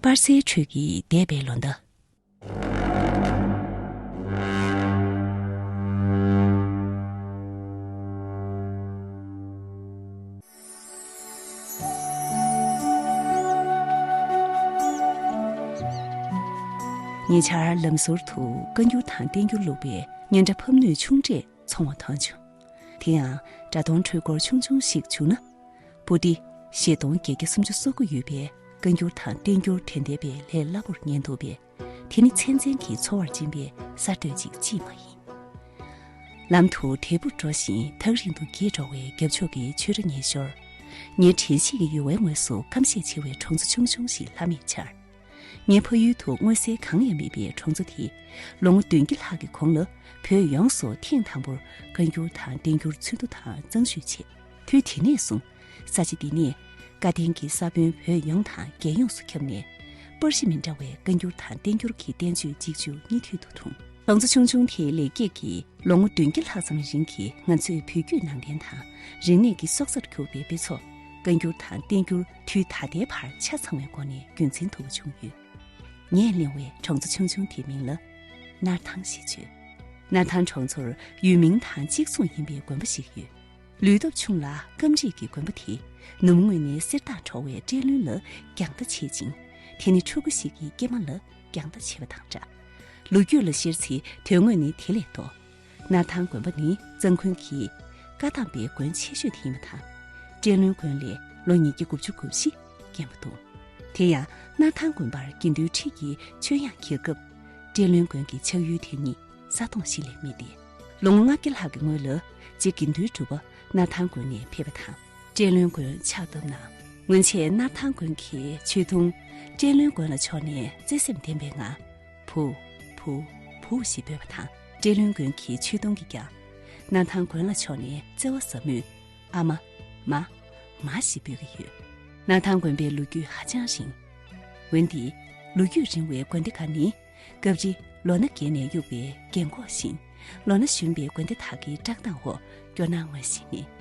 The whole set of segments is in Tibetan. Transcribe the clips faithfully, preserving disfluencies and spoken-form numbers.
པར་སའི་ཁྲོད་ཀྱི་འདས་པའི་ལོ་ཟླ། ཉེ་ཆར་ལམ་ཟུར་དུ་བཀའ་འགྱུར་དང་བསྟན་འགྱུར་བླུགས་པའི་སྙན་གྲྭ་ཕབ་སྣོད་ཆུང་གྲས་འཚོང་བ་མཐོང་བྱུང་། དེ་ཡང་དྲ་གདོང་འཕྲུལ་འཁོར་ཆུང་ཆུང་ཞིག་བྱུང་ན། པོ་ཏི་བཞི་སྟོང་བརྒྱད་བརྒྱ་སུམ་ཅུ་སོ་དགུ་ཡོད་པའི་བཀའ་འགྱུར་དང་བསྟན་འགྱུར་དེ་འདས་པའི་ལས་སླ་པོར་ཉན་ཐུབ་པས། དེ་ནི་ཚན་རྩལ་གྱིས་འཚོ་བར་སྦྱིན་པའི་གསར་གཏོད་ཅིག་ཅིས་མ་ཡིན། ལམ་དུ་དལ་བུར་འགྲོ་བཞིན་ཐག་རིང་དུ་འགྱེལ་འགྲོ་བའི་རྒྱབ་ཕྱོགས་ཀྱི་ཆོས་ར་ཉེ་ཞོར། ངའི་དྲན་ཤེས་ཀྱི་ཡུར་བའི་ངོས་སུ་སྐམ་ཤས་ཆེ་བའི་གྲོང་ཚོ་ཆུང་ཆུང་ཞིག་ལྷམ་མེར་འཕྱར། ངའི་ཕ་ཡུལ་དུ་མངོན་གསལ་གང་ཡང་མེད་པའི་གྲོང་ཚོ་དེས་ལོ་ངོ་བདུན་བརྒྱ་ལྷག་གི་གོང་ལ་བོད་ཡོངས་སུ་ཐེངས་དང་པོར་བཀའ་འགྱུར་དང་བསྟན་འགྱུར་ཚུལ་དུ་དང་གཙང་བཤུས་བྱས། དུས་དེ་ནས་བཟུང་ས་ཆ་འདི་ནས་བཀའ་བསྟན་གྱི་ས་བོན་བོད་ཡོངས་དང་རྒྱལ་ཡོངས་སུ་ཁྱབ་ནས། པར་གཞི་མི་འདྲ་བའི་བཀའ་འགྱུར་དང་བསྟན་འགྱུར་གྱི་བསྟན་བཅོས་གཅིག་མཇུག་གཉིས་མཐུད་དུ་འཁྲུངས། གྲོང་ཚོ་ཆུང་ཆུང་དེའི་ལེགས་སྐྱེས་ཀྱིས་ལོ་ངོ་བདུན་བརྒྱ་ལྷག་ཙམ་རིང་གི་ང་ཚོའི་བོད་བརྒྱུད་ནང་བསྟན་དང་རིག་གནས་ཀྱི་སྲོག་རྩར་གྱུར་པའི་དཔེ་ཚོགས་བཀའ་འགྱུར་དང་བསྟན་འགྱུར་དུས་ད་ལྟའི་བར་ཆ་ཚང་བའི་སྒོ་ནས་རྒྱུན་འཛིན་ཐུབ་པ་བྱུང་ཡོད། ངས་གླེང་བའི་གྲོང་ཚོ་ཆུང་ཆུང་དེའི་མིང་ལ་སྣར་ཐང་ཞེས་བརྗོད། སྣར་ཐང་གྲོང་ཚོར་ཡུལ་མིང་དང་གཅིག་མཚུངས་ཡིན་པའི་དགོན་པ་ཞིག་ཡོད། ལུས་སྟོབས་ཆུང་ལ་སྐམ་རིད་ཀྱི་དགོན་པ་དེས་ནུབ་ངོས་ནས་གསེར་ཐང་བྲོ་བའི་སྤྲེལ་ལུང་ལ་རྒྱང་ལྟ་བྱེད་ཅིང་། དེ་ནི་ཕྲུ་གུ་ཞིག་གི་སྐྱེས་མ་ལ་རྒྱང་ལྟ་བྱེད་པ་དང་འདྲ། ལོ་རྒྱུས་ལ་བཤེར་ཚེ་དོན་དངོས་ནི་དེ་ལས་ལྡོག་སྣར་ཐང་དགོན་པ་ནི་གཙང་ཁུལ་གྱི་བཀའ་གདམས་པའི་དགོན་ཆེ་ཤོས་དེ་ཡིན་པ་དང་། སྤྲེལ་ལུང་དགོན་ལས་ལོ་ཉིས་བརྒྱ་དགུ་བཅུ་གོ་བཞི་རྒན་པ་འདུག་དེ་ཡང་སྣར་ཐང་དགོན་པར་དགེ་འདུན་ཁྲི་ཡི་ཆོས་དབྱངས་འཁྱིལ་སྐབས། སྤྲེལ་ལུང་དགོན་གྱི་ཆགས་ཡུལ་དེ་ཉིད་ས་དོང་ཞིག་ལས་མེད་དེ། ལོ་ངོ་ལྔ་བརྒྱ་ལྷག་གི་སྔོན་ལ་རྗེ་དགེ་འདུན་གྲུབ་པ་སྣར་ཐང་དགོན་ནས་ཕེབས་པ་དང་། སྤྲེལ་ལུང་དགོན་ཕྱག་བཏབ་གནང་། སྔོན་ཆད་སྣར་ཐང་དགོན་གྱི་ཆོས་དུང་སྤྲེལ་ལུང་དགོན་ལ་ཕྱོགས་ནས་བརྩེ་སེམས་ལྡན་པའི་ངང་། བུ། བུ། བུ་ཞེས་འབོད་པ་དང་། སྤྲེལ་ལུང་དགོན་གྱི་ཆོས་དུང་གིས་ཀྱང་སྣར་ཐང་དགོན་ལ་ཕྱོགས་ནས་བརྩེ་བ་ཟབ་མོས། ཨ་མ། མ། མ་ཞེས་འབོད་ཀྱི་ཡོད། སྣར་ཐང་དགོན་པའི་ལོ་རྒྱུས་ཧ་ཅང་རིང་། འོན་ཏེ། ལོ་རྒྱུས་རིང་བའི་དགོན་སྡེ་ཁག་ནི། སྐབས་རེ་ལོ་ན་རྒས་ནས་གཡུག་པའི་རྒན་གོག་བཞིན། ལོ་ན་གཞོན་པའི་དགོན་སྡེ་དག་གི་བཀྲག་མདངས་འོག་སྐྱོ་སྣང་ངོས་ཟིན་ནས།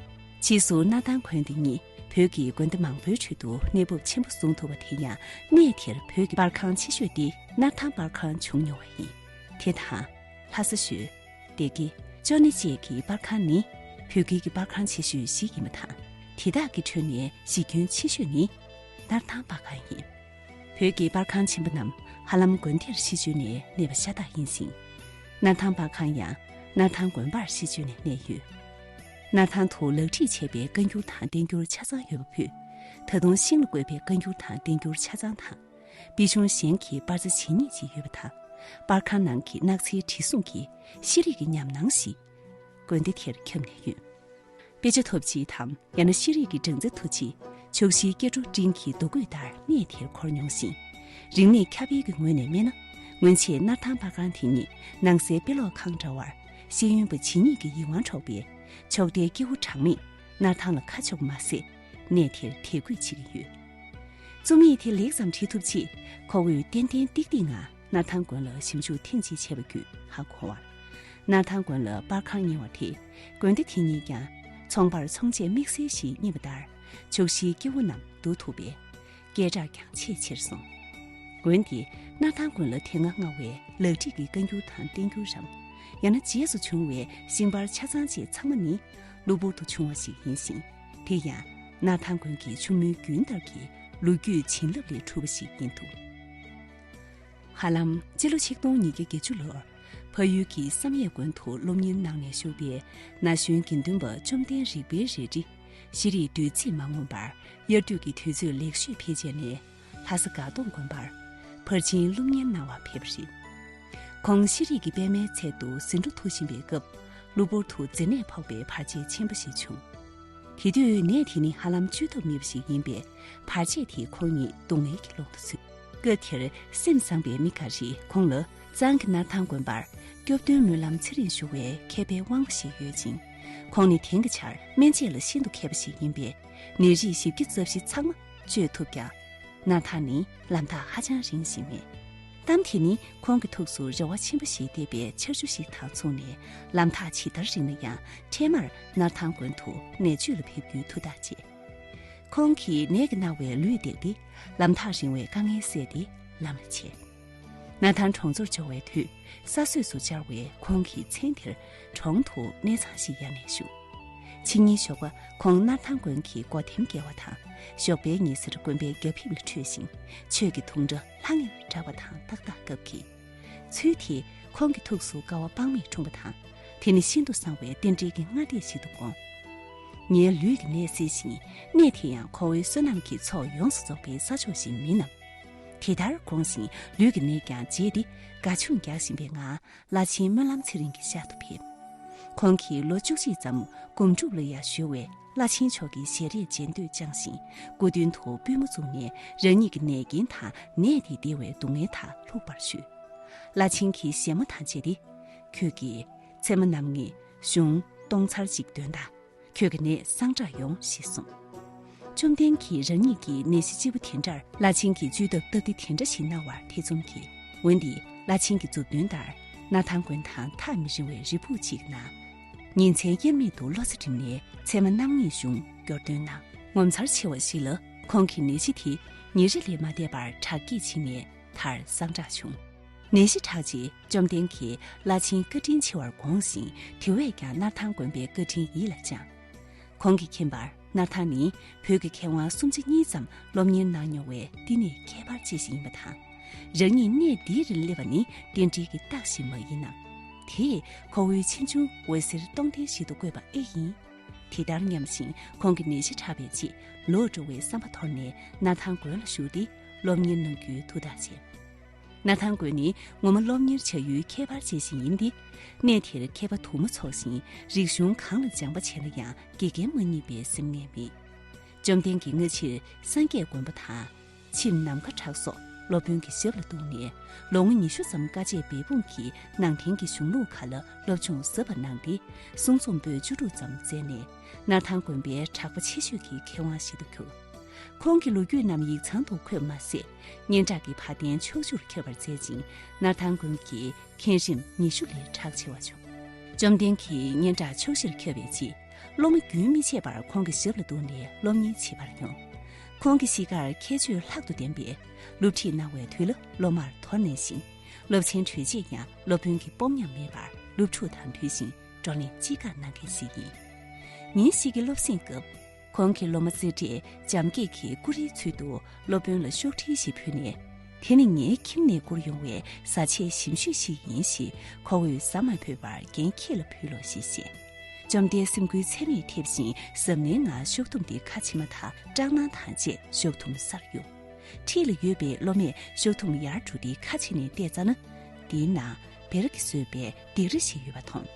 ཕྱིས་སུ་སྣར་ཐང་དགོན་འདི་ཉིད་བོད་ཀྱི་དགོན་སྡེ་མང་པོའི་ཁྲོད་དུ་གནས་བབ་ཆེན་པོ་བཟུང་ཐུབ་པ་དེ་ཡང་གནས་དེར་བོད་ཀྱི་པར་ཁང་ཆེ་ཤོས་དེ་སྣར་ཐང་པར་ཁང་བྱུང་མྱོང་བ་ཡིན། དེ་དང་། ལྷ་ས་ཤོད། སྡེ་དགེ། ཅོ་ནེ་བཅས་ཀྱི་པར་ཁང་ནི་བོད་ཁུལ་གྱི་པར་ཁང་ཆེ་ཤོས་ཤིག་ཡིན་པ་དང་། དེ་དག་གི་ཁྲོད་ནས་གཞི་ཁྱོན་ཆེ་ཤོས་ནི་སྣར་ཐང་པར་ཁང་ཡིན། བོད་ཀྱི་པར་ཁང་ཆེན་པོ་རྣམས་ཧ་ལམ་དགོན་སྡེར་གཞི་བཅོལ་ནས་གནས་པ་ཤ་སྟག་ཡིན་ཞིང་། སྣར་ཐང་པར་ཁང་ཡང་སྣར་ཐང་དགོན་པར་གཞི་བཅོལ་ནས་གནས་ཡོད། སྣར་ཐང་དུ་ལག་བྲིས་བྱས་པའི་བཀའ་འགྱུར་དང་བསྟན་འགྱུར་ཆ་ཚང་ཡོད་པ་ཕུད། ད་དུང་ཤིང་ལ་བརྐོས་པའི་བཀའ་འགྱུར་དང་བསྟན་འགྱུར་ཆ་ཚང་དང་། དཔེ་ཆུང་གཞན་གྱི་པར་རྩ་ཇི་སྙེད་ཅིག་ཡོད་པ་དང་། པར་ཁང་ནང་གི་སྣག་ཚའི་དྲི་བསུང་གིས་ཤེས་རིག་གི་ཉམས་སྣང་ཞིག་དགོན་སྡེ་དེར་ཁྱབ་ནས་ཡོད། དཔེ་ཆ་ཐོབ་ཆེད་དམ་ཡང་ན་ཤེས་རིག་གི་སྦྲང་རྩི་འཐུ་ཆེད། ཕྱོགས་བཞིའི་སྐྱེ་འགྲོ་སྤྲིན་གྱི་རྡོ་བརྐོས་ལྟར་གནས་དེར་འཁོར་མྱོང་ཞིང་། རིག་གནས་ཁྱབ་སྤེལ་གྱི་ངོས་ནས་སྨྲས་ན། སྔོན་ཆད་སྣར་ཐང་པར་ཁང་དེ་ཉིད་ནང་སའི་དཔེ་ཀློག་ཁང་འདྲ་བར་ཤེས་ཡོན་པ་ཇི་སྙེད་ཀྱི་ཡིད་དབང་འཕྲོག་པས། ཕྱོགས་མཐའི་སྐྱེ་བོ་གྲངས་མེད་སྣར་ཐང་ལ་ཁ་ཕྱོགས་པ་མ་ཟད། གནས་དེར་དད་གུས་བྱེད་ཀྱི་ཡོད། རྩོམ་ཡིག་དེ་ལེགས་ཙམ་བྲིས་ཐུབ་ཆེད། ཁོ་བོས་ཏན་ཏན་ཏིག་ཏིག་ངང་སྣར་ཐང་དགོན་ལ་ཞིབ་འཇུག་ཐེངས་གཅིག་བྱས་པ་བརྒྱུད་ཧ་གོ་བར། སྣར་ཐང་དགོན་ལ་པར་ཁང་གཉེར་བ་དེས་དགོན་སྡེ་དེ་གཉིས་ཀྱང་ཚོང་པར་ཚོང་ཆས་དམིགས་བསལ་ཞིག་རྙེད་པ་ལྟར། ཕྱོགས་བཞིའི་སྐྱེ་བོ་རྣམས་བསྡུ་ཐུབ་པས། སྐད་གྲགས་ཀྱང་ཆེས་ཆེར་སོང་། འོན་ཏེ། སྣར་ཐང་དགོན་ལ་དེ་སྔ་མངའ་བའི་ལག་བྲིས་ཀྱི་བཀའ་འགྱུར་དང་བསྟན་འགྱུར་རམ། ཡང་ན་རྗེས་སུ་བྱུང་བའི་ཤིང་པར་ཆ་ཚང་བཅས་ཚང་མ་ནི་གློ་བུར་དུ་བྱུང་བ་ཞིག་ཡིན་ཞིང་། དེ་ཡང་སྣར་ཐང་དགོན་གྱི་ཆུ་མོའི་རྒྱུན་ལྟར་གྱི་ལོ་རྒྱུས་བྱིན་རླབས་ལས་གྲུབ་པ་ཞིག་ཡིན་འདུག་ཧ་ལམ་སྤྱི་ལོ་ཆིག་སྟོང་ཉིས་བརྒྱ་བརྒྱད་ཅུ་ལོར་ཕ་ཡུལ་གྱི་བསམ་ཡས་དགོན་དུ་སློབ་གཉེར་གནང་ནས་བཞུགས་པའི་ན་གཞོན་དགེ་འདུན་པ་བཅོམ་ལྡན་རིག་པའི་རལ་གྲི་ཤེས་རིག་བདུད་རྩིས་མ་ངོམས་པར། དབྱར་དུས་ཀྱི་དུས་ཚོད་ལེགས་ཤོས་ཕལ་ཆེར་ནས་ལྷ་ས་དགའ་གདོང་དགོན་པར་ཕར་ཕྱིན་སློབ་གཉེར་གནང་བར་ཕེབས་པ་རེད། ཁོང་ཤེས་རིག་གི་པད་མའི་ཚལ་དུ་ཟིང་འཁྲུག་འཐུག་བཞིན་པའི་སྐབས། གློ་བུར་དུ་མཛེ་ནད་ཕོག་པའི་བར་ཆད་ཆེན་པོ་ཞིག་བྱུང་། དེ་དུས་ནད་དེ་ནི་ཧ་ལམ་བཅོས་ཐབས་མེད་པ་ཞིག་ཡིན་པས། བར་ཆད་དེས་ཁོང་ཉིད་སྡུག་བསྔལ་གྱི་ཀློང་དུ་ཚུད། སྐབས་དེར་སེམས་བཟང་པའི་མི་འགའ་རེས་ཁོང་ལ། གཙང་གི་སྣར་ཐང་དགོན་པར་སྐྱོབ་གདོན་སྨོན་ལམ་ཚེ་རིང་ཞུ་བའི་མཁས་པའི་དབང་པོ་ཞིག་ཡོད་ཅིང་། ཁོང་ནི་དེང་གི་ཆར་སྨན་དཔྱད་ལ་ཤིན་ཏུ་མཁས་པ་ཞིག་ཡིན་པས། ནད་རིགས་བཞི་བརྒྱ་རྩ་བཞི་ཚང་མ་བཅོས་ཐུབ་ཀྱང་། སྣར་ཐང་ནི་ལམ་ཐག་ཧ་ཅང་རིང་ཞིག་མེད། གཏམ་དེ་ནི་ཁོང་གི་ཐུགས་སུ་རེ་བ་ཆེན་པོ་ཞིག་འདེབས་པའི་ཆར་ཆུ་ཞིག་དང་མཚུངས་ནས། ལམ་ཐག་ཇི་ལྟར་རིང་ན་ཡང་འཕྲལ་མར་སྣར་ཐང་དགོན་དུ་ནད་བཅོས་ལ་ཕེབས་རྒྱུའི་ཐུགས་ཐག་བཅད། ཁོང་གིས་ནད་ཀྱིས་མནར་བའི་ལུས་བཏེགས་ཏེ། ལམ་ཐག་རིང་བའི་དཀའ་ངལ་བསལ་ཏེ་ལམ་ལ་ཆས། ན་ཐང་གྲོང་ཚོར་འབྱོར་བའི་དུས། ས་སྲོས་སུ་བཅར་བས་ཁོང་གིས་མཚན་དེར་གྲོང་དུ་གནས་ཚང་ཞིག་གཡར་ནས་བཞུགས། ཕྱི་ཉིན་ཞོགས་པ་ཁོང་སྣར་ཐང་དགོན་གྱི་སྒོ་ཐེམ་བརྒལ་བ་དང་། ཞོགས་པའི་ཉི་ཟེར་དགོན་པའི་རྒྱ་ཕིབས་ལ་འཕྲོས་ཤིང་། ཆོས་ཀྱི་དུང་སྒྲ་ལྷང་ངེར་གྲགས་པ་དང་ཏག་ཏག་སྐབས་ཀྱི་ཚུལ་དེས་ཁོང་གི་ཐུགས་སུ་དགའ་བ་དཔག་མེད་འཁྲུངས་པ་དང་། དེ་ནི་ཤིན་ཏུ་གསང་བའི་རྟེན་འབྲེལ་གྱི་སྔ་ལྟས་ཤིག་ཏུ་དགོངས། ངའི་ལུས་ཀྱི་ནད་སེལ་ཞིང་། གནས་དེ་ཡང་ཁོ་བོའི་བསོད་ནམས་ཀྱི་ཚོགས་ཡོངས་སུ་རྫོགས་པའི་ས་ཕྱོགས་ཤིག་མིན་ནམ། དེ་ལྟར་དགོངས་ཤིང་ལུས་ཀྱི་ནད་ཀྱང་བརྗེད་དེ། དགའ་ཆུང་རྒྱག་བཞིན་པའི་ངང་བླ་ཆེན་སྨོན་ལམ་ཚེ་རིང་གི་ཤག་ཏུ་ཕེབས། ཁོང་གིས་ལོ་བཅུ་གཅིག་ཙམ་སྒོམ་སྒྲུབ་ལ་ཡང་གཞོལ་བས། བླ་ཆེན་མཆོག་གི་ཞལ་རས་མཇལ་འདོད་བཅངས་ཤིང་། སྐུ་མདུན་དུ་པུས་མོ་བཙུགས་ནས། རང་ཉིད་ཀྱི་ནད་རྐྱེན་དང་ནད་དེས་བདེ་བའི་སྡུག་བསྔལ་དག་ལྷུག་པར་ཞུས། བླ་ཆེན་གྱིས་བཞད་མོ་དང་བཅས་ཏེ། ཁྱོད་ཀྱིས་ཚེར་མ་རྣམ་ལྔའི་གཞུང་སྟོང་ཚར་གཅིག་འདོན་དང་། ཁྱོད་ཀྱི་ནད་སངས་དྲག་ཡོང་ཞེས་གསུངས། བཅོམ་ལྡན་གྱིས་རང་ཉིད་ཀྱི་ནད་གཞི་ལྕི་པོ་དེ་འདྲར་བླ་ཆེན་གྱིས་བཅོས་ཐབས་སྟབས་བདེ་དེ་འདྲ་ཞིག་གནང་བར་ཐེ་ཚོམ་གྱིས། འོན་ཏེ་བླ་ཆེན་གྱི་མཛུབ་སྟོན་ལྟར་སྣར་ཐང་དགོན་དང་ཐག་མི་རིང་བའི་རི་ཕུག་ཅིག་ན། ཉིན་མཚན་དབྱེར་མེད་དུ་བློ་རྩེ་བསྒྲིམས་ནས་ཚེར་མ་རྣམ་ལྔའི་གཞུང་སྐྱོར་འདོན་གནང་། ངོ་མཚར་ཆེ་བ་ཞིག་ལ། ཁོང་གི་ནད་གཞི་དེ་ཉིན་རེ་ལས་མ་འདས་པར་དྲག་སྐྱེད་ཕྱིན་ནས་མཐར་སངས་དྲག་བྱུང་། ནད་གཞི་དྲག་རྗེས་བཅོམ་ལྡན་གྱིས་བླ་ཆེན་བཀའ་དྲིན་ཆེ་བར་དགོངས་ཤིང་། དེ་བས་ཀྱང་སྣར་ཐང་དགོན་པའི་བཀའ་དྲིན་ཡིད་ལ་བཅངས། ཁོང་གིས་མཁྱེན་པར། སྣར་ཐང་ནི་བོད་ཀྱི་མཁས་དབང་སུམ་ཆ་གཉིས་ཙམ་སློབ་གཉེར་གནང་མྱོང་བའི་བསྟི་གནས་ཁྱད་པར་ཅན་ཞིག་ཡིན་པ་དང་། རང་ཉིད་གནས་འདིའི་རིར་སླེབས་པ་ནི་རྟེན་འབྲེལ་གྱི་རྟགས་ཤིག་མ་ཡིན་ནམ། དེས་ཁོ་བོའི་ཆེ་ཆུང་འོད་ཟེར་སྟོང་ལྡན་ཞིག་ཏུ་བཀོད་པ་ཨེ་ཡིན། དེ་ལྟར་སྙམ་ཞིང་ཁོང་གི་ནད་གཞི་དྲག་པའི་རྗེས་ལོག་འགྲོ་བའི་བསམ་པ་དོར་ནས་སྣར་ཐང་དགོན་ལ་ཞུགས་ཏེ་སློབ་གཉེར་གནང་རྒྱུའི་ཐུགས་ཐག་བཅད། སྣར་ཐང་དགོན་ནི་ངོ་མ་སློབ་གཉེར་བྱ་ཡུལ་ཁྱད་པར་ཅན་ཞིག་ཡིན་ཏེ། གནས་དེར་མཁས་པ་དུ་མ་ཚོགས་ཤིང་རིག་གཞུང་གང་ལ་སྦྱངས་པ་བྱས་ན་ཡང་དགེ་རྒན་མ་རྙེད་པའི་སེམས་ངལ་མེད། བཅོམ་ལྡན་གྱིས་སྔ་ཕྱིར་སངས་རྒྱས་དགོན་པ་དང་། ཕྱིར་ནམ་མཁའ་གྲགས་སོགས་སློབ་དཔོན་གྱི་ཞབས་ལ་གཏུགས་ནས་ལོ་ངོ་ཉི་ཤུ་ཙམ་དཀའ་སྤྱད་འབད་འབུངས་ཀྱིས་ནང་བསྟན་གྱི་གཞུང་ལུགས་ཁག་ལ་སློབ་སྦྱོང་ཟབ་པ་གནང་སྟེ། གསུང་རྩོམ་པོད་བཅུ་དྲུག་ཙམ་མཛད་ནས་སྣར་ཐང་དགོན་པའི་གྲགས་པ་ཆེ་ཤོས་ཀྱི་མཁས་དབང་ཞིག་ཏུ་གྱུར། ཁོང་གི་ལོ་རྒྱུས་རྣམས་ཡིག་ཚང་དུ་འཁོད་མ་ཟད། སྙན་གྲགས་ཀྱི་བ་དན་ཕྱོགས་བཅུར་ཁྱབ་པར་མཛད་ཅིང་། སྣར་ཐང་དགོན་གྱི་མཁན་རིམ་ཉི་ཤུ་ལས་གྲགས་ཆེ་བ་བྱུང་། བཅོམ་ལྡན་གྱི་སྙན་གྲགས་ཕྱོགས་བཞིར་ཁྱབ་པའི་རྗེས། སློབ་མ་རྒྱུན་མི་ཆད་པར་ཁོང་གི་ཞབས་ལ་གཏུགས་ནས་སློབ་གཉེར་བྱེད་པར་ཡོང་། ཁོང་གི་གཤིས་ཀར་ཁྱད་ཆོས་ལྷག་ཏུ་ལྡན་པས། སློབ་ཁྲིད་གནང་བའི་དུས་ལ་སློབ་མར་དོ་ནན་ཞིང་། སློབ་ཚན་གྲོལ་རྗེས་ཀྱང་སློབ་དཔོན་གྱི་སྤོམ་ཉམས་མེད་པར་སློབ་ཕྲུག་དང་ཕུལ་ཞིང་བགྲོ་གླེང་ཅི་དགར་གནང་མཁན་ཞིག་ཡིན། ཉིན་ཞིག་གི་སློབ་གསེང་སྐབས། ཁོང་གི་སློབ་མ་རྩེ་གྲས་འཇམ་སྐྱིད་ཀྱིས་ཀུ་རེའི་ཚུལ་དུ་སློབ་དཔོན་ལ་ཤོག་དྲིལ་ཞིག་ཕུལ་ནས། དེ་ནི་ངའི་ཁྱིམ་ནས་བསྐུར་ཡོང་བའི་བཟའ་ཆས་ཞིམ་ཤོས་ཤིག་ཡིན་ཞེས། ཁོ་བོས་ཟ་མ་ཕོད་པར་རྒན་ཁྱེད་ལ་ཕུལ་ལོ་ཞེས་བཤད། བཅོམ་ལྡན་སེམས་འགུལ་ཚད་མེད་ཐེབས་ཤིང་གཟབ་ནན་ངང་ཤོག་ཐུམ་དེ་ཁ་ཕྱེ་མ་ཐག་སྐྲག་སྣང་དང་བཅས་ཤོག་ཐུམ་སར་གཡུགས། འཁྲིས་ལ་ཡོད་པའི་སློབ་མས་ཤོག་ཐུམ་ཡར་བསྒྲུགས་ཏེ་ཁ་ཕྱེ་ནས་བལྟས་ཙ་ན། དེའི་ནང་བེར་གྱིས་བཟོས་པའི་སྡིགས་ར་ཞིག་ཡོད་པ་མཐོང་།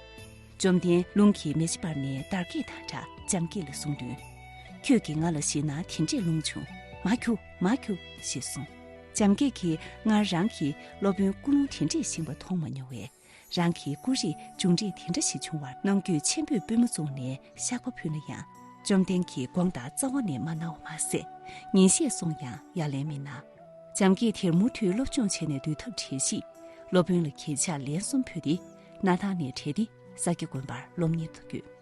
བཅོམ་ལྡན་རླུང་གིས་མེ་ལྕེ་སྤར་ནས་འདར་སྐད་དང་སྦྲགས་འཇམ་སྐྱིད་ལ་གསུངས་དོན། ཁྱོད་ཀྱིས་ང་ལ་ཞེད་སྣང་དེ་འདྲས་སློང་བྱུང་། མར་རྒྱུགས། མར་རྒྱུགས། ཞེས་གསུངས། འཇམ་སྐྱིད་ཀྱིས་སྔར་རང་གི་སློབ་དཔོན་ཀུན་སློང་དེ་འདྲས་བཞེངས་པ་མཐོང་མ་མྱོང་བས། རང་གི་སྐུ་རིས་མཇུག་འབྲས་དེ་འདྲ་ཞིག་བྱུང་བར་གནང་འགྱོད་ཆེན་པོས་པུས་མོ་བཙུགས་ནས་བཤགས་པ་ཕུལ་ན་ཡང་། བཅོམ་ལྡན་གྱིས་དགོངས་དག་རྩ་བ་ནས་མ་གནང་བ་མ་ཟད། ཉིན་ཤས་སོང་ཡང་ཡ་ལན་མི་གནང་། འཇམ་སྐྱིད་དེར་མུ་མཐུད་སློབ་སྦྱོང་བྱས་ནས་སྡོད་ཐབས་བྲལ་གཞིས། སློབ་དཔོན་ལ་གྱེས་ཕྱག་ལན་གསུམ་ཕུལ་ཏེ། སྣར་ཐང་ནས་བྲལ་ཏེ་ས་སྐྱ་དགོན་པར་སློབ་གཉེར་དུ་བསྐྱོད།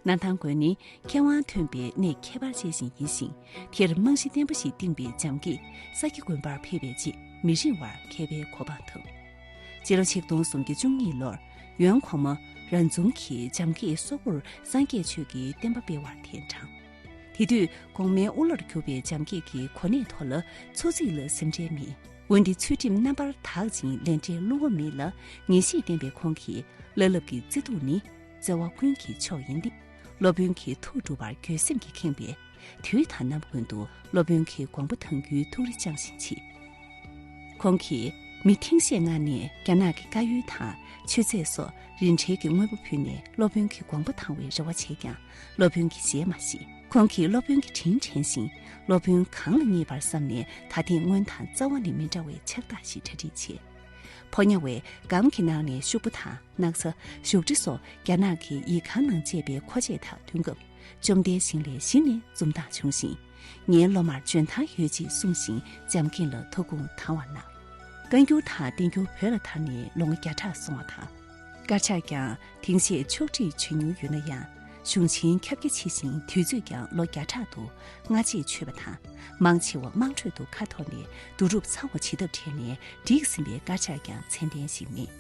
སྣར་ཐང་དགོན་ནི་མཁས་དབང་ཐོན་པའི་གནས་ཁྱད་པར་ཅན་ཞིག་ཡིན་ཞིང་། དེར་རྨང་གཞི་བརྟན་པོ་ཞིག་བཏིང་པའི་འཇམ་སྐྱིད་ས་སྐྱ་དགོན་པར་ཕེབས་པའི་རྗེས་མི་རིང་བར་མཁས་པའི་གོ་འཕང་ཐོབ། སྤྱི་ལོ་ཆིག་སྟོང་སུམ་བརྒྱ་བཅུ་གཉིས་ལོར་ཡོན་གོང་མ་ར་འཛོམས་ཀྱིས་འཇམ་སྐྱིད་སོག་པོར་སངས་རྒྱས་ཆོས་ཀྱི་བསྟན་པ་སྤེལ་བར་གདན་དྲངས། དེ་དུས་གོང་མའི་དབུ་བླར་གྱུར་པའི་འཇམ་སྐྱིད་ཀྱི་གོ་གནས་ཐོག་ལ་འཚོ་ཚིས་ལ་སེམས་ཁྲལ་མེད། འོན་ཏེ་ཚུལ་ཁྲིམས་རྣམ་པར་དག་ཅིང་ལས་འབྲས་བསླུ་བ་མེད་ལ་ངེས་ཤེས་ལྡན་པའི་ཁོང་གིས་བླ་སློབ་ཀྱི་བརྩེ་གདུང་ནི་བརྩེ་བ་ཀུན་གྱི་མཆོག་ཡིན་ཏེ། སློབ་དཔོན་གྱི་ཐུགས་དཀྲུགས་པར་འགྱོད་སེམས་ཀྱིས་ཁེངས་པས། དུས་དང་རྣམ་པ་ཀུན་ཏུ་སློབ་དཔོན་གྱི་དགོངས་པ་དང་རྒྱུའི་ཐུགས་རེ་བཅངས་བཞིན་མཆིས། ཁོང་གིས་མི་ཐེངས་ཤས་མངགས་ནས་རྒྱ་ནག་གི་དཀར་ཡོལ་དང་མཆོད་རྫས་སོགས་རིན་བྲལ་གྱི་དངོས་པོ་ཕུལ་ནས་སློབ་དཔོན་གྱི་དགོངས་པ་དང་བའི་རེ་བ་བྱས་ཀྱང་སློབ་དཔོན་གྱི་ཞལ་མ་བཞེས། ཁོང་གིས་སློབ་དཔོན་གྱི་དྲིན་དྲན་ཞིང་། སློབ་དཔོན་གང་ལ་བརྙས་པར་བསམ་ནས་ད་ཐེངས་སྔོན་དང་རྩ་བ་ནས་མི་འདྲ་བའི་ཕྱག་རྟགས་ཤིག་གྲ་སྒྲིག་བྱས། ཕོ་ཉ་བས་སྒམ་གྱི་ནང་ནས་ཤོག་བུ་དང་སྣག་ཚ། བཞུགས་ཁྲི་སོགས་རྒྱ་ནག་གི་ཡིག་ཁང་ནང་སྤྱད་པའི་མཁོ་ཆས་དག་ཐོན་སྐབས། བཅོམ་ལྡན་ཞིང་ལས་གཞི་ནས་འཛུམ་མདངས་བྱུང་ཞིང་། ངའི་སློབ་མར་འཇོན་ཐང་ཡོད་ཅེས་གསུངས་ཤིང་འཇམ་སྐྱིད་ལ་ཐུགས་དགོངས་དྭངས་བར་གནང་། བཀའ་འགྱུར་དང་བསྟན་འགྱུར་བོད་ལ་དར་ནས་ལོ་ངོ་བརྒྱ་ཕྲག་སོང་བ་དང་། དཀར་ཆག་ཀྱང་དེང་ཤེས་ཕྱོགས་སྒྲིག་བྱེད་མྱོང་ཡོད་ན་ཡང་ གཞུང་ཆེན་ཁྱབ་རྒྱ་ཆེ་ཞིང་དུས་ཚོད་ཀྱང་ལོ་བརྒྱ་ཕྲག་ཏུ་སྔ་རྗེས་ཆོད་པ་དང་། མང་ཆེ་བ་དམངས་ཁྲོད་དུ་ཁ་འཐོར་ནས་བསྡུ་རུབ་ཚང་བ་བྱེད་ཐབས་བྲལ་ནས་འགྲིག་ཟིན་པའི་དཀར་ཆག་ཀྱང་མཚན་ལྡན་ཞིག་མེད།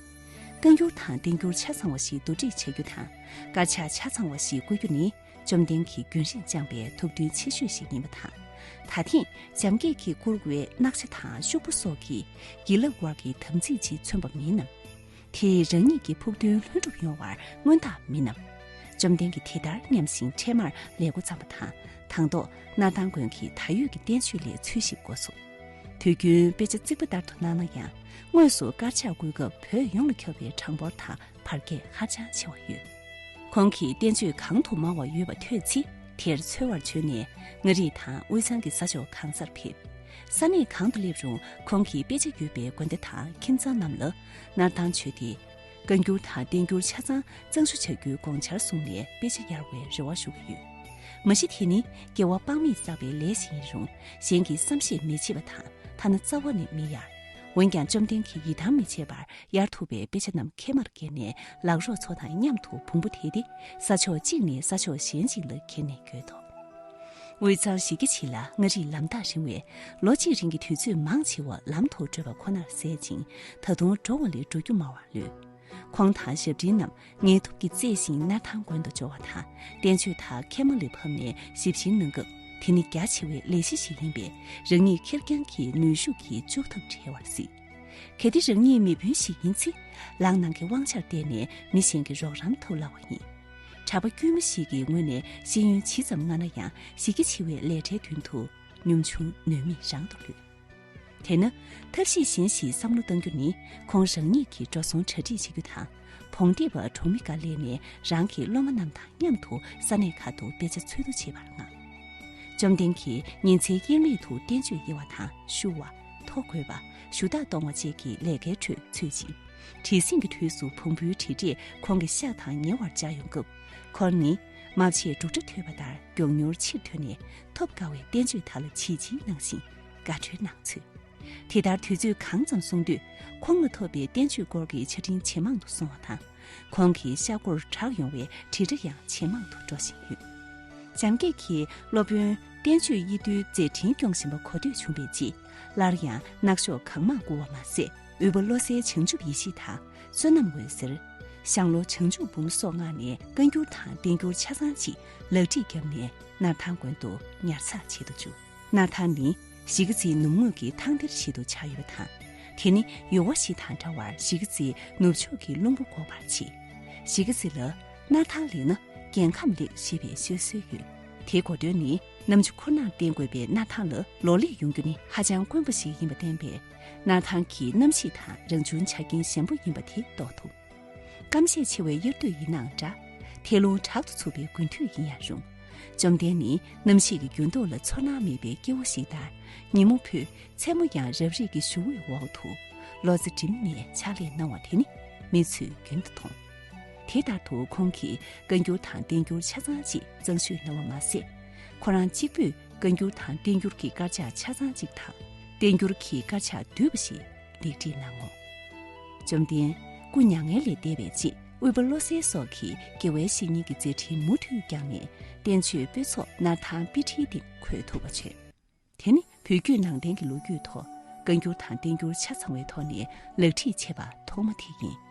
བཀའ་འགྱུར་དང་བསྟན་འགྱུར་ཆ་ཚང་བ་ཞིག་བསྡུ་སྒྲིག་བྱ་རྒྱུ་དང་། དཀར་ཆག་ཆ་ཚང་བ་ཞིག་བརྐོ་རྒྱུ་ནི་བཅོམ་ལྡན་གྱིས་རྒྱུན་རིང་བཅངས་པའི་ཐུགས་འདུན་ཆེ་ཤོས་ཤིག་ཡིན་པ་དང་། ད་ཐེངས་འཇམ་སྐད་ཀྱིས་བསྐུར་བའི་སྣག་ཆ་དང་ཤོག་བུ་སོགས་ཀྱིས་བགྱིས་རླབས་དབར་གྱི་དམ་ཚིག་ཅིག་མཚོན་པ་མིན་ནམ། དེས་རང་ཉིད་ཀྱི་ཕུགས་འདུན་ལྷུན་གྲུབ་ཡོང་བར་སྔོན་ཐག་མིན་ནམ། བཅོམ་ལྡན་གྱིས་དེ་ལྟར་སྙམ་ཞིང་འཕྲལ་མར་ལས་འགོ་བརྩམས་པ་དང་། དང་ཐོག་སྣར་ཐང་དགོན་གྱི་ད་ཡོད་ཀྱི་བསྟན་བཅོས་ལས་ཚུལ་ཞིག་བརྐོས་སོ། དུས་རྒྱུན་དཔེ་ཆ་རྩིག་པ་ལྟར་དུ་གནང་ན་ཡང་། དངོས་སུ་དཀར་ཆག་བརྐོས་སྐབས་བོད་ཡོངས་ལ་ཁྱབ་པའི་གྲངས་འབོར་དང་བར་ཁྱད་ཧ་ཅང་ཆེ་བ་ཡོད། ཁོང་གིས་བསྟན་བཅོས་གང་དུ་མང་བ་ཡོད་པ་ཐོས་ཚེ། དེར་འཚོལ་བར་བྱོན་ནས་མངའ་རིས་དང་དབུས་གཙང་གི་ས་ཕྱོགས་གང་སར་ཕེབས། ས་གནས་གང་དུ་སླེབས་རུང་ཁོང་གིས་དཔེ་ཆ་ཡོད་པའི་དགོན་སྡེ་དང་ཁྱིམ་ཚང་རྣམས་ལ་སྣར་ཐང་བྱོན་ཏེ། བཀའ་འགྱུར་དང་བསྟན་འགྱུར་ཆ་ཚང་གཙང་བཤེར་བྱ་རྒྱུའི་དགོངས་འཆར་གསུངས་ནས་དཔེ་ཆ་གཡར་བའི་རེ་བ་ཞུ་གི་ཡོད། མ་གཞི་དེ་ནི་སྐྱེ་བ་དཔག་མེད་བསགས་པའི་ལས་ཤིག་ཡིན་རུང་། གཞན་གྱིས་བསམ་ཤེས་མི་བྱེད་པ་དང་། ཐ་ན་རྩ་བ་ནས་མི་གཡར། འོན་ཀྱང་བཅོམ་ལྡན་གྱིས་ཡི་དམ་མི་བྱེད་པར་གཡར་ཐུབ་པའི་དཔེ་ཆ་རྣམས་ཁལ་མར་བཀལ་ནས་ལག་རོགས་ཚོ་དང་མཉམ་དུ་བོང་བུ་དེད་དེ་ས་ཕྱོགས་གཅིག་ནས་ས་ཕྱོགས་གཞན་གཅིག་ལ་འཁྱེར་ནས་བསྐྱོད་དོ། དབུས་གཙང་གཞིས་ཀ་ཕྱི་ལ་མངའ་རིས་ལམ་ཐག་རིང་བས། ལོ་གཅིག་རིང་གི་དུས་ཚོད་མང་ཆེ་བ་ལམ་དུ་བགྲོད་པ་ཁོ་ནར་ཟད་ཅིང་། ད་དུང་འགྲོ་བ་ལས་འགྲོ་རྒྱུ་སྨྲ་བར་ལུས། ཁོང་དང་ཞབས་འབྲིང་རྣམས་ངལ་དུབ་ཀྱིས་གཙེས་ཤིང་སྣར་ཐང་དགོན་དུ་འབྱོར་བ་དང་། བསྟན་བཅོས་དག་ཁལ་མ་ལ་ཕབ་ནས་ཞིབ་བཤེར་གནང་སྐབས། དེ་ནི་རྒྱ་ཆེ་བའི་ལས་གཞི་ཞིག་ཡིན་པས། རང་ཉིད་ཁེར་རྐྱང་གི་ནུས་ཤུགས་ཀྱིས་ལྕོགས་ཐབས་བྲལ་བར་སྲིད། གལ་ཏེ་རང་ཉིད་མི་དཔོན་ཞིག་ཡིན་ཚེ། ལག་ནང་གི་དབང་ཆར་བརྟེན་ནས་མི་གཞན་གྱི་རོགས་རམ་ཐོབ་སླ་བ་ཡིན། གྲྭ་པ་དཀྱུས་མ་ཞིག་གི་ངོས་ནས་ཤེས་ཡོན་ཇི་ཙམ་མངའ་ན་ཡང་། གཞིས་ཀ་ཕྱི་བའི་ལས་གྲྭའི་མདུན་དུ་ཉམ་ཆུང་ནུས་མེད་རང་དུ་ལུས། དེས་ན། ཐབས་ཤེས་གཞན་ཞིག་བསམ་བློ་གཏང་རྒྱུ་ནི། ཁོང་རང་ཉིད་ཀྱིས་འགྲོ་སོང་གྲ་སྒྲིག་བྱེད་རྒྱུ་དང་། བོང་རྡིབ་པ་གྲོང་མི་འགའ་གླས་ནས་རང་གི་སློབ་མ་རྣམས་དང་མཉམ་དུ་ས་གནས་ཁག་ཏུ་དཔེ་ཆ་འཚོལ་བསྡུ་བྱེད་པར་མངགས། བཅོམ་ལྡན་གྱིས་ཉིན་མཚན་དབྱེར་མེད་དུ་བསྟན་བཅོས་དབྱེ་བ་དང་། བཤུ་བ། ཐོ་འགོད་པ། ཞུ་དག་གཏོང་བ་བཅས་ཀྱི་ལས་ཀའི་ཁྲོད་ཚུད་ཅིང་། བྲེལ་ཟིང་གི་དུས་སུ་བོང་བུའི་དྲིལ་སྒྲས་ཁོང་གི་ཤ་དང་ཉེ་བར་བཅར་ཡོང་སྐབས། ཁོང་ནི་མ་ཕྱེད་འབྲུག་སྒྲ་ཐོས་པ་ལྟར་མགྱོགས་མྱུར་ཕྱིར་ཐོན་ནས། ཐོབ་དཀའ་བའི་བསྟན་བཅོས་དག་ལ་བྱིལ་བྱིལ་གནང་ཞིང་དགའ་སྤྲོའི་སྣང་ཚུལ། དེ་ལྟར་དུས་ཚོད་གང་ཙམ་སོང་དུས། ཁོང་ལ་ཐོབ་པའི་བསྟན་བཅོས་སྐོར་གྱི་ཆ་འཕྲིན་ཇེ་མང་དུ་སོང་བ་དང་། ཁོང་གི་ཤ་སྒོར་གྲགས་ཡོང་བའི་དྲིལ་སྒྲ་ཡང་ཇེ་མང་དུ་འགྲོ་བཞིན་ཡོད། འཇམ་སྐད་ཀྱིས་སློབ་དཔོན་བསྟན་བཅོས་དབྱེ་བསྡུའི་མཛད་འཕྲིན་སྐྱོང་བཞིན་པ་གོ་ཐོས་བྱུང་བའི་རྗེས། སླར་ཡང་སྣག་ཤོག་གང་མང་བསྐུར་བ་མ་ཟད། དབུས་པ་བློ་གསལ་བྱང་ཆུབ་ཡེ་ཤེས་དང་། བསོད་ནམས་འོད་ཟེར། ཞང་བློ་བྱང་ཆུབ་འབུམ་སོགས་མངགས་ནས་བཀའ་འགྱུར་དང་བསྟན་འགྱུར་ཆ་ཚང་ཅིག་ལག་བྲིས་བརྒྱབ་ནས་སྣར་ཐང་དགོན་དུ་ཉར་ཚགས་བྱེད་དུ་བཅུག། སྣར་ཐང་ནི་གཞིས་ཀ་རྩེའི་ནུབ་ངོས་ཀྱི་ཐང་གཏེར་ཞིག་ཏུ་ཆགས་ཡོད་པ་དང་། དེ་ནི་ཡུར་བ་ཞིག་དང་འདྲ་བར་གཞིས་ཀ་རྩེའི་ནུབ་ཕྱོགས་ཀྱི་རླུང་བུ་འགོག་པར་བྱེད། གཞིས་ཀ་རྩེ་ལ་སྣར་ཐང་ལེགས་ན་རྒྱལ་ཁམས་ལེགས་ཞེས་པའི་བཤད་སྲོལ་ཡོད། དེའི་གོ་དོན་ནི། གནམ་ཆུ་ཁུར་ནག་བསྟེན་དགོས་པའི་སྣར་ཐང་ལ་ལོ་ལེགས་ཡོང་རྒྱུ་ནི་ཧ་ཅང་དཀོན་པོ་ཞིག་ཡིན་པ་བསྟན་པས། སྣར་ཐང་གི་གནམ་གཤིས་དང་རང་བྱུང་ཆ་རྐྱེན་ཞན་པོ་ཡིན་པ་དེ་རྟོགས་ཐུབ། སྐམ་ཤས་ཆེ་བའི་དབྱར་དུས་ཡིན་ནའང་འདྲ། ཐལ་རླུང་དྲག་ཏུ་འཚུབ་པའི་དགུན་དུས་ཡིན་ཡང་རུང་། བཅོམ་ལྡན་ནི་གནམ་གཤིས་ཀྱི་འགྱུར་ལྡོག་ལ་ཚོར་སྣང་མེད་པའི་སྐྱེ་བོ་ཞིག་ལྟར། ཉིན་མོ་ཕུད། མཚན་མོ་ཡང་རབ་རིབ་ཀྱི་ཞུ་བའི་འོག་ཏུ། ལོ་ཙཱ་འགྲིམ་ནས་ཕྱག་ལས་གནང་བ་དེ་ནི་མི་ཚོས་རྒྱུན་དུ་མཐོང་། དེ་ལྟར་དུ་ཁོང་གིས་བཀའ་འགྱུར་དང་བསྟན་འགྱུར་ཆ་ཚང་ཅིག་གཙང་བཤེར་གནང་བ་མ་ཟད། ཁོ་རང་གཅིག་པུས་བཀའ་འགྱུར་དང་བསྟན་འགྱུར་གྱི་དཀར་ཆག་ཆ་ཚང་གཅིག་དང་། བསྟན་འགྱུར་གྱི་དཀར་ཆག་བསྡུས་པ་ཞིག་ལེགས་བྲིས་གནང་ངོ་། བཅོམ་ལྡན་སྐུ་མྱ་ངན་ལས་འདས་པའི་རྗེས། དབུས་པ་བློ་གསལ་སོགས་ཀྱིས་དགེ་བའི་བཤེས་གཉེན་གྱི་མཛད་འཕྲིན་མུ་མཐུད་བསྐྱངས་ནས། བསྟན་བཅོས་དཔེ་ཚོགས་སྣར་ཐང་དཔེ་ཁྲིད་སྟེང་འཁོད་ཐུབ་པ་བྱས། དེ་ནི་བོད་བརྒྱུད་ནང་བསྟན་གྱི་ལོ་རྒྱུས་ཐོག་བཀའ་འགྱུར་དང་བསྟན་འགྱུར་ཆ་ཚང་བའི་ཐོག་ནས་ལག་བྲིས་བྱས་པ་ཐོག་མ་དེ་ཡིན།